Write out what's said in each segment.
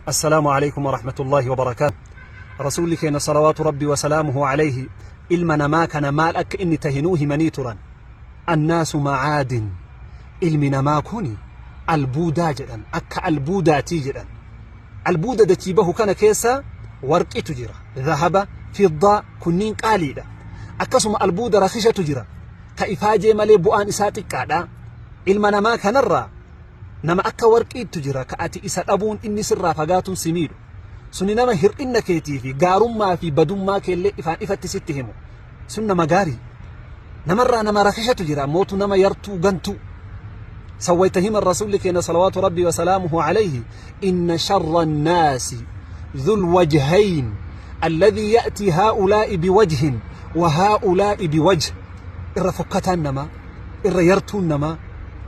Assalaamu alaikum warahmatullaahi wabarakaatu. Rasuulli keenya salawaatu rabbi wasalaamuhu alayhi ilma namaa kana maal akka inni tahe nuu himanii turan. Annaasu macaadin, ilmi namaa kuni albuudaa jedhan, akka albuudaatii jedhan. Albuuda dachii bahu kana keessa warqitu jira, dhahaba, fiddaa, kunniin qaaliidha. Akkasuma albuuda rakishatu jira, ka ifaajee malee bu'aan isaa xiqqaadha. Ilma namaa kanarraa Nama akka warqiittu jira ka ati isa dhabuun inni sirraa fagaatuun si miidhu. Suni nama hir'inna keetii fi gaarummaa fi badummaa keellee ifaan ifatti sitti himu. Sun nama gaarii. Namarraa nama rakishatu jira ammootu nama yartuu gantuu. San wayta himan Rasuulli keenya salawaatu Rabbii wa salaamuhu alayhi inna sharra annaasi dhul wajhayn alladhii ya'tii haa'ulaa'i biwajhin wa haa'ulaa'i biwajh. Irra fokkataan namaa, irra yartuun namaa,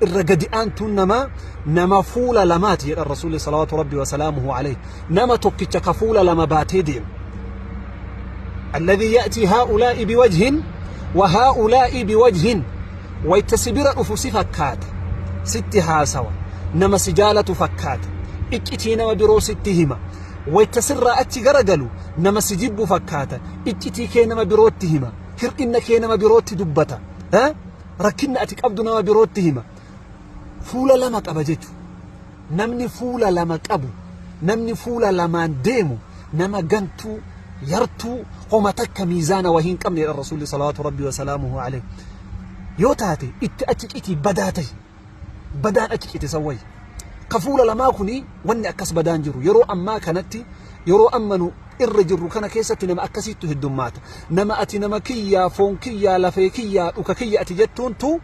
irra gadi aantuun namaa nama fuula lamaati jedhan Rasuulli salawaatu Rabbii wasalaamuhu alayhi. Nama tokkicha ka fuula lama baatee deemu. Alladhii ya'tii haa'ulaa'i biwajhin wa haa'ulaa'i biwajhin. Wayta si bira dhufu si fakkaata, sitti haasawa, nama si jaalatu fakkaata, iccitii nama biroo sitti hima. Wayta sirraa achi garagalu nama si jibbu fakkaata, iccitii kee nama birootti hima, hir'inna kee nama birootti dubbata. Rakkinna ati qabdu nama birootti hima. Fuula lama qaba jechuudha. Namni fuula lama qabu, namni fuula lamaan deemu nama gantuu, yartuu, homa takka miizaana wahii hin qabne jedhan Rasuulli salawaatu Rabbii wasalaamuhu alayhi. Yoo taate itti achi citii badaa tahi. Badaan achi cite san wayya. Ka fuula lamaa kuni wanni akkas badaan jiru. Yeroo ammaa kanatti, yeroo amma nu irra jirru kana keessatti nama akkasiittu heddummaata. Nama ati nama kiyyaa, foon kiyyaa, lafee kiyyaa, dhuka kiyya ati jettuuntu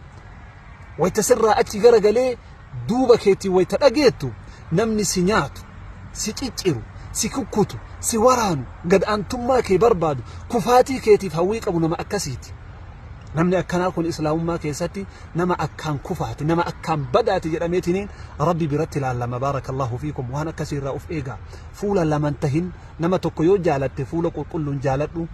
wayta sirraa achi garagalee duuba keetiin wayta dhageettu namni si nyaatu, si cicciru, si kukkutu, si waraanu, gad aantummaa kee barbaadu, kufaatii keetiif hawwii qabu nama akkasiiti. Namni akkanaa kun Islaamummaa keessatti nama akkaan kufaati, nama akkaan badaati jedhameetiniin Rabbi biratti ilaallama. Baarakallahu fiikum. Waan akkasii irraa of eegaa. Fuula laman tahin. Nama tokko yoo jaalatte fuula qulqulluun jaaladhu.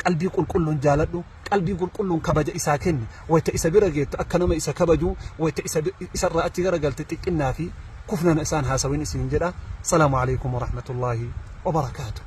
Qalbii qulqulluun jaaladhu. Qalbii qulqulluun kabaja isaa kenni. Wayta isa bira geettu akka nama isa kabajuu, wayta isa isarraa achi garagalte xiqqinnaa fi kufnana isaan haasawin isiniin jedha. Salaamu alaikum warahmatullaahi wabarakaatuh.